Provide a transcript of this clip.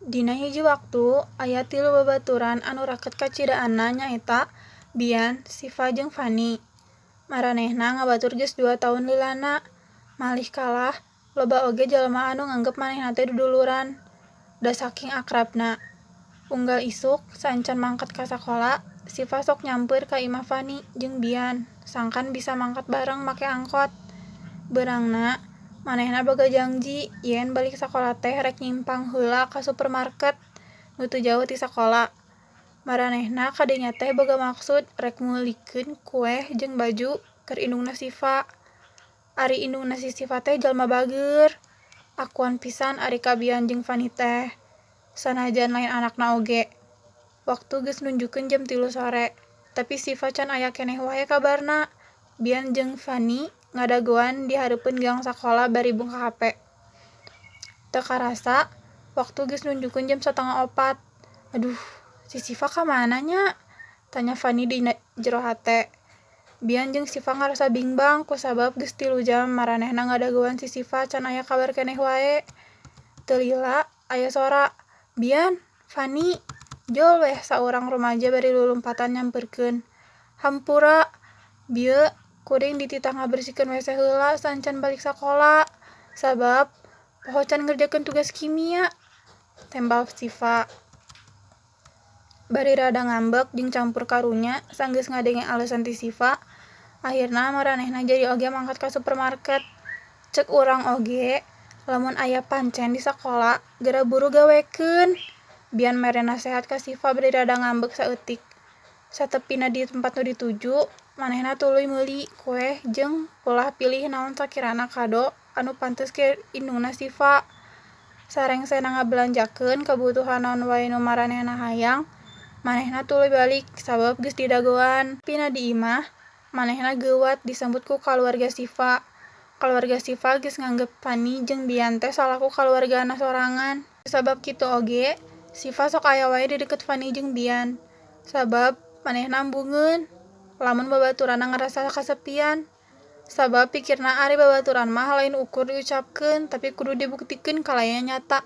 Dina hiji waktu aya tilu babaturan anu raket kacidaanna nyaeta Bian, Sifa jeung Fani. Maranehna ngabatur geus 2 taun lilana. Malih kalah loba oge jalma anu nganggep manehna teh duduluran, da saking akrabna. Unggal isuk saacan mangkat ka sakola, Sifa sok nyampeur ka imah Fani jeung Bian sangkan bisa mangkat bareng make angkot. Beurangna, manehna boga jangji yen balik sakola teh rek nyimpang heula ka supermarket nu teu jauh ti sakola. Maranehna ka dinya teh boga maksud rek meulikeun kueh jeung baju keur indungna Sifa. Ari indungna si Sifa teh jalma bageur, akuan pisan ari ka Bian jeung Fani teh, sanajan lain anakna oge. Waktu geus nunjukeun jam 3 sore, tapi Sifa can aya keneh wae kabarna. Bian jeung Fani ngadagoan di hareupeun gang sakola bari buka hape. Teu karasa, waktu geus nunjukeun jam 3.30. "Aduh, si Sifa ka mana nya?" tanya Fani dina jero hate. Bian jeung Sifa ngarasa bingbang kusabab geus 3 jam maranehna ngadagoan si Sifa can aya kabar keneh wae. Teu lila aya sora, "Bian, Fani!" Jol weh saurang rumaja bari lulumpatan nyamperkeun. "Hampura, bieu kuring dititah ngabersihkeun wese heula saacan balik sakola, sabab poho can ngerjakeun tugas kimia," tembal Sifa. Bari rada ngambek jeung campur karunya sanggeus ngadenge alesan ti Sifa, ahirna maranehna jadi oge mangkat ka supermarket. "Ceuk urang oge, lamun aya pancen di sakola geura buru gawekeun," Bian mere nasehat ka Sifa bari rada ngambek saeutik. Satepina di tempat nu dituju, manehna tuluy meuli kueh jeung pulah pilih naon sakirana kado anu pantes keur indungna Sifa. Sarengsena ngabelanjakeun kabutuhan naon wae nu maranehna hayang, manehna tuluy balik sabab geus didagoan. Satepina di imah, manehna geuwat disambut ku kaluarga Sifa. Kaluarga Sifa geus nganggep Fani jeung Bian teh salaku kaluargana sorangan. Kusabab kitu oge, Sifa sok aya wae di deukeut Fani jeung Bian. Sabab manehna embungeun lamun babaturanna ngarasa kasepian. Sabab pikirna ari babaturan mah lain ukur diucapkeun tapi kudu dibuktikeun kalayan nyata.